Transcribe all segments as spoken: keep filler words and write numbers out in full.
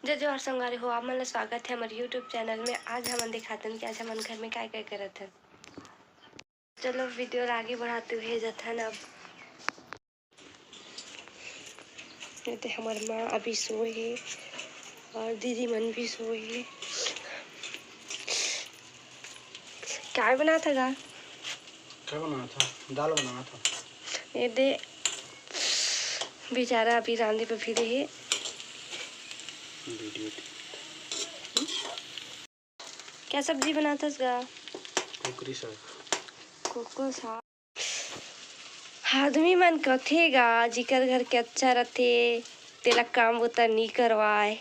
जय जोहार संगवारी हो, आप मन ला स्वागत है हमर YouTube चैनल में। आज हमन दिखातन कि आज हमन घर में काय काय करत हन। चलो वीडियो ला आगे बढ़ाते हुए जथन अब। ये दे हमर माँ अभी सोए हे और दीदी मन भी सोए हे। काय बनात हे गा? क्या बनाना था? दाल बनाना था। ये दे बेचारा अभी रांधे पे फिरे हे। वीडियो क्या सब्जी बनाथस गा? कुकरी साग। कुकरी साग। आदमी मन कथे गा, जिकर घर के अच्छा रथे, तेला काम बुता नी करवाय।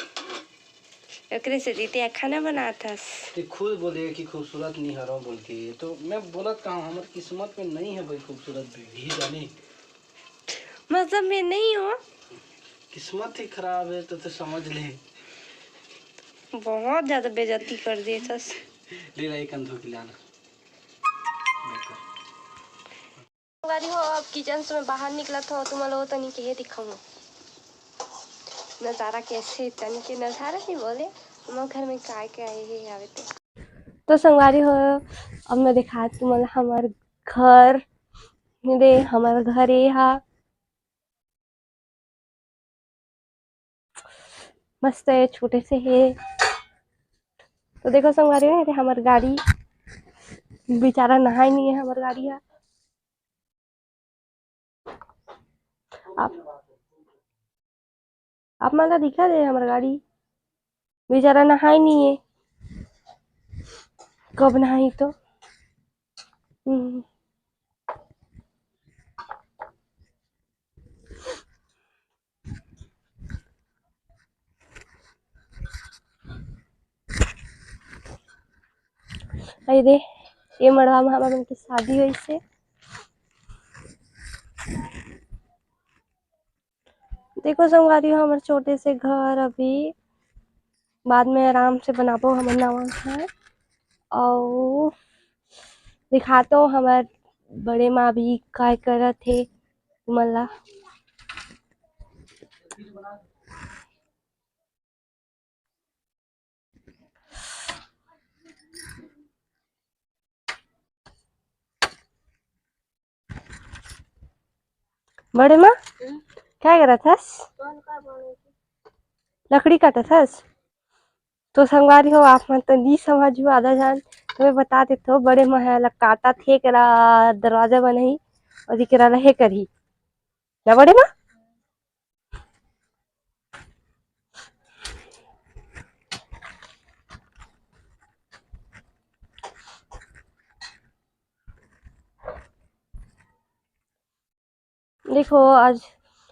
ओकरे सेती ते खाना बनाथस। ते खुद बोले कि खूबसूरत नी हरव बोल के, तो मैं बोलत का हूँ, हमर किस्मत में नहीं है भाई खूबसूरत भी, भी जानी। मतलब मैं नहीं हूँ। किस्मत ही खराब है तो, तो समझ ले। बहुत ज्यादा बेइज्जती कर देथस। ले ला एक अंधो की लाना। संगवारी हो, अब किचन से मैं बाहर निकलत हो, तुम लोग तनी के दिखाऊँ नजारा कैसे, तनी के नजारा नहीं बोले, हमर घर में काय काय हे आवे ते। तो संगवारी हो, अब मैं दिखात तुमन ला हमर घर, ये दे हमर घर ये हा। मस्त हे, छोटे से हे। तो देखो संगवारी हो, ये हमर गाड़ी बेचारा नहाय नहीं है हमर गाड़ी हा। आप, आप मन ला दिखा दे हमर गाड़ी बेचारा नहाय नहीं है, कब नहाही तो। हम्म। अरे, ये मड़वा में हमर मन के शादी होइस हे। देखो संगवारी हो, हमर छोटे से घर अभी बाद में आराम से बनाबो हमन नवा घर। अउ दिखातो हमर बड़े माँ भी काय करत हे तुमन ला। बड़े माँ, हम्म। काय करत हस? कौन का बने? लकड़ी काटत हस? तो संगवारी हो, आप मन तो नी समझू आधा जान, तो मैं बता देथो, बड़े माँ ह ला काटत हे, केला दरवाजा बनही और केला ला हे करही ना बड़े माँ। देखो, आज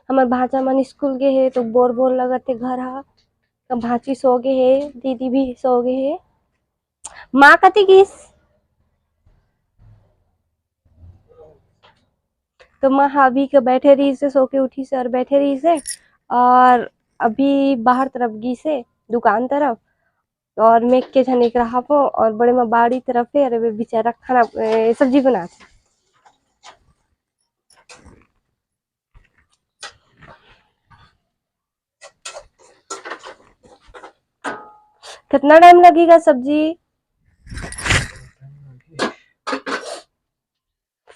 हमर भांचा मन स्कूल गे हे, तो बोर बोर लगत हे घर हा। तो भांची सो गे हे, दीदी भी सो गे हे। माँ कति गिस? तो माँ हा अभी के बैठे रहिस हे, सो के उठिस हे और बैठे रहिस हे, और अभी बाहर तरफ गिस हे, दुकान तरफ। और मैं के झन एक रहाबो और बड़े माँ बाड़ी तरफ हे, अरे वे बेचारा खाना, ए, सब्जी बनात हे। कितना टाइम लगेगा सब्जी?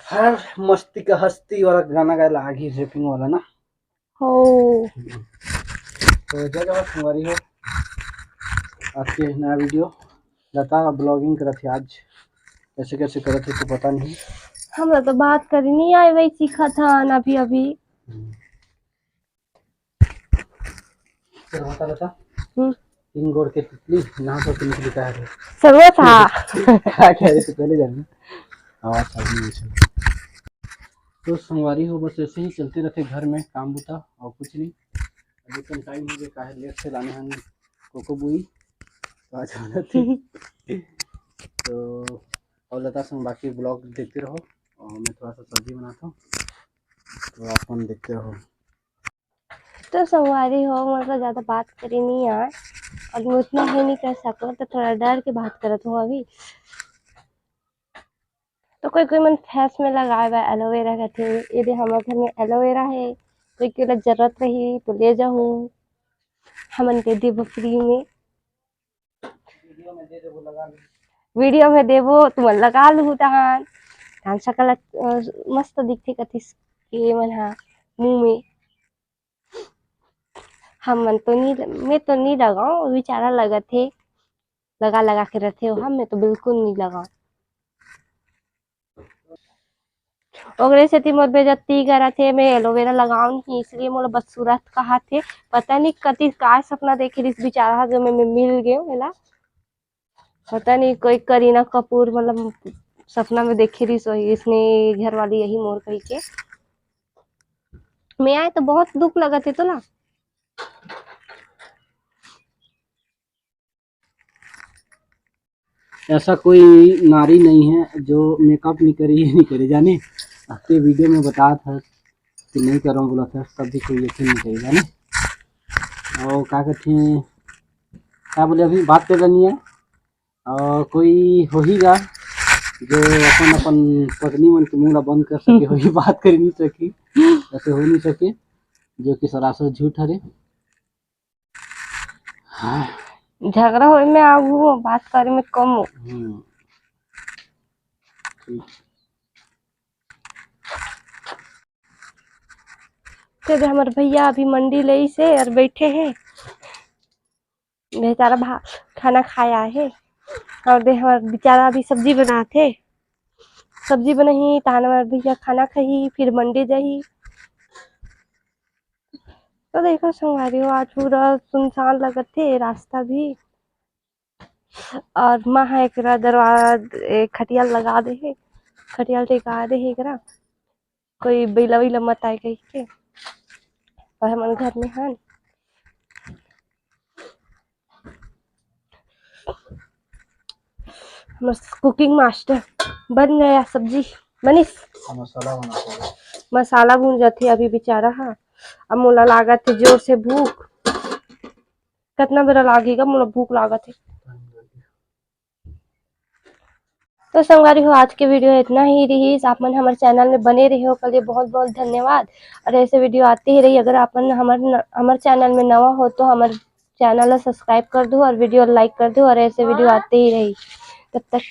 हर मस्ती का हस्ती वाला गाना गाए ला आगी रैपिंग वाला ना। हो। तो जय जवान संगवारी हो, आज के नया वीडियो। लता ब्लॉगिंग करत हे आज, कैसे कैसे करत हे तो पता नहीं। हमरा तो बात करे नहीं आए, वही सीखत हन अभी अभी। हम्म। चल बता लता। हम्म। तीन गोड़ के तितली नहा धो के निकली का है। सर्वथा। क्या कह रहे थे पहले जान। आवाज साफ नहीं है। तो संगवारी हो, बस ऐसे ही चलते रहते घर में काम बुता और कुछ नहीं। अभी कम टाइम हो गया, काहे लेट से लाने हैं कोको बुई। तो आज वाला थी। तो और लता संग बाकी ब्लॉग देखते रहो और मैं थोड़ा सा सब्जी बनाता हूँ, तो आप मन देखते रहो। तो संगवारी हो, मतलब ज्यादा बात करे नहीं यार, अब मैं उतना ही नहीं कर सकूँ, तो थोड़ा डर के बात करत हूँ अभी। तो कोई कोई मन फेस में लगाए बर एलोवेरा रखे, ये दे हमर घर में एलोवेरा है, कोई के ला जरूरत रही तो ले जाहू। हमन दे देबो फ्री में। वीडियो में देबो, तुमन लगा लूहू तहान। तहान सकल, अ, मस्त दिखथे कथिस के मन हा मुंह में। हमन तो नी, मैं तो नी लगाऊं, बेचारा लगत हे, लगा लगा के रथे ओहा, मैं तो बिल्कुल नी लगाऊं। ओकरे सेती मोर बेइज्जती करत हे, मैं एलोवेरा लगाऊं नहीं, इसलिए मोला बदसूरत कहत हे। पता नहीं कति काय सपना देखे रिहिस बेचारा, जो मैं, मैं मिल गेंव एला। पता नहीं कोई करीना कपूर, मतलब सपना में देखे रिहिस होही, इसने घर वाली यही मोर कही के। मैं आए तो बहुत दुख लगत हे तोला। ऐसा कोई नारी नहीं है जो मेकअप नहीं करी, ये नहीं करे, जाने। आपके वीडियो में बतात हस कि नहीं करो बोलत हस, तब भी कोई यकीन नहीं करे, जाने। और का कहते हैं, का बोले, अभी बात कर रही है, और कोई होही गा जो अपन, अपन पत्नी मन के मुंह ला बंद कर सके, होही बात कर नहीं सकी, ऐसे हो नहीं सके, जो कि सरासर झूठ हरे। हाँ। झगड़ा होए में आगू हो, बात करे में कम हो। हम्म। ठीक। ते दे हमर भैया अभी मंडी ले से और बैठे हैं, बेचारा भा-, खाना खाया है। और दे हमर बेचारा अभी सब्जी बनात हे, सब्जी बनही, तहान हमर भैया खाना खाही, फिर मंडी जाही। तो देखो संगवारी हो, आज पूरा सुनसान लगत हे रास्ता भी। और माँ हा एकरा दरवाजा, ए, खटियाल लगा दे हे, खटियाल टेका दे हे एकरा, कोई बइला वइला मत आए कहि के। और हमन घर में हन। हमर कुकिंग मास्टर बन गया सब्जी। मनीष, मसाला बना मसाला भून जाथे अभी बेचारा हा। अब मोला लागत हे जोर से भूख। कितना बेरा लागेगा, मोला भूख लागत हे। तो संगवारी हो, आज के वीडियो इतना ही रहिस। आप मन हमर चैनल में बने रहे हो, ओकर लिए बहुत बहुत धन्यवाद। और ऐसे वीडियो आते ही रही। अगर आप मन हमर न-, हमर चैनल में नवा हो तो हमर चैनल ला सब्सक्राइब कर दो और वीडियो लाइक कर दो, और ऐसे वीडियो आते ही रही। तब तक